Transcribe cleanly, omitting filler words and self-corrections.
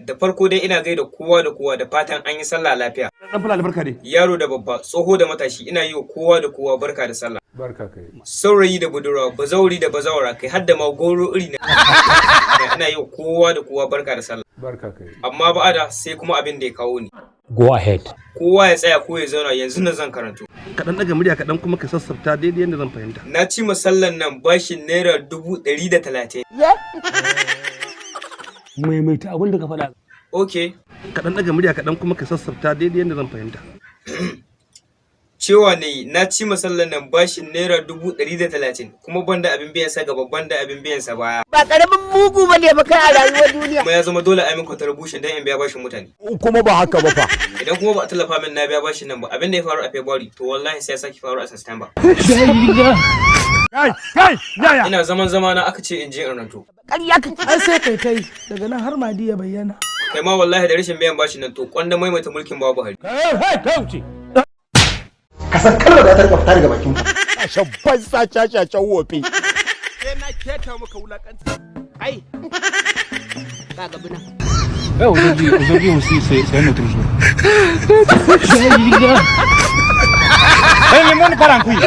Da farko dai ina gaida kowa da kowa, da fatan an yi sallah lafiya. Dan fulani, barka dai. Yaro da babba, tsoho da matashi, ina yi wa kowa da kowa barka da sallah. Barka kai. Saurayi da budurwa, bazawari da bazawara, kai har da ma goro iri na, ina yi wa kowa da kowa barka da sallah. Barka kai. Amma ba'ada sai kuma abin da ya kawo ni. Go ahead. Kowa ya tsaya ko ya zauna, yanzu nan zan karanto. Kaɗan ɗaga murya kaɗan kuma ka sassafta daidai yadda zan fahimta. Na ci sallan nan bashin ₦130,000. Maimaita abin da ka faɗa. Ok. Kaɗan ɗaga murya kaɗan kuma ka sassafta daidai yadda zan fahimta. Cewa ne na ci sallan nan bashin ₦130,000, kuma banda abin biyan sa gaba, banda abin biyan sa baya. Ba karamin mugu ba ne ba kai a rayuwar duniya. Kuma ya zama dole a min contribution don in biya bashin mutane. Kuma ba haka ba fa. Idan kuma ba a tallafa min na biya bashin nan ba, abin da ya faru a February to wallahi sai ya sake faru a September. Kai, kai, yaya? Ina zaman zama na aka ce in je in ranto. Ƙarya kake. Ai sai kai tai daga nan har Madi ya bayyana. Kai ma wallahi da rashin biyan bashin nan to kwanda maimaita mulkin babu Buhari. Kai, kai, kai, wuce. Ka san kalmar da ta rika fita daga bakin ka. Shashen banza, shashashen wofi. Sai na keta maka wulakanci. Kai. Ka ga buna. Eh, aujourd'hui, aujourd'hui aussi, c'est un autre jour. Eh, le monde part en couille.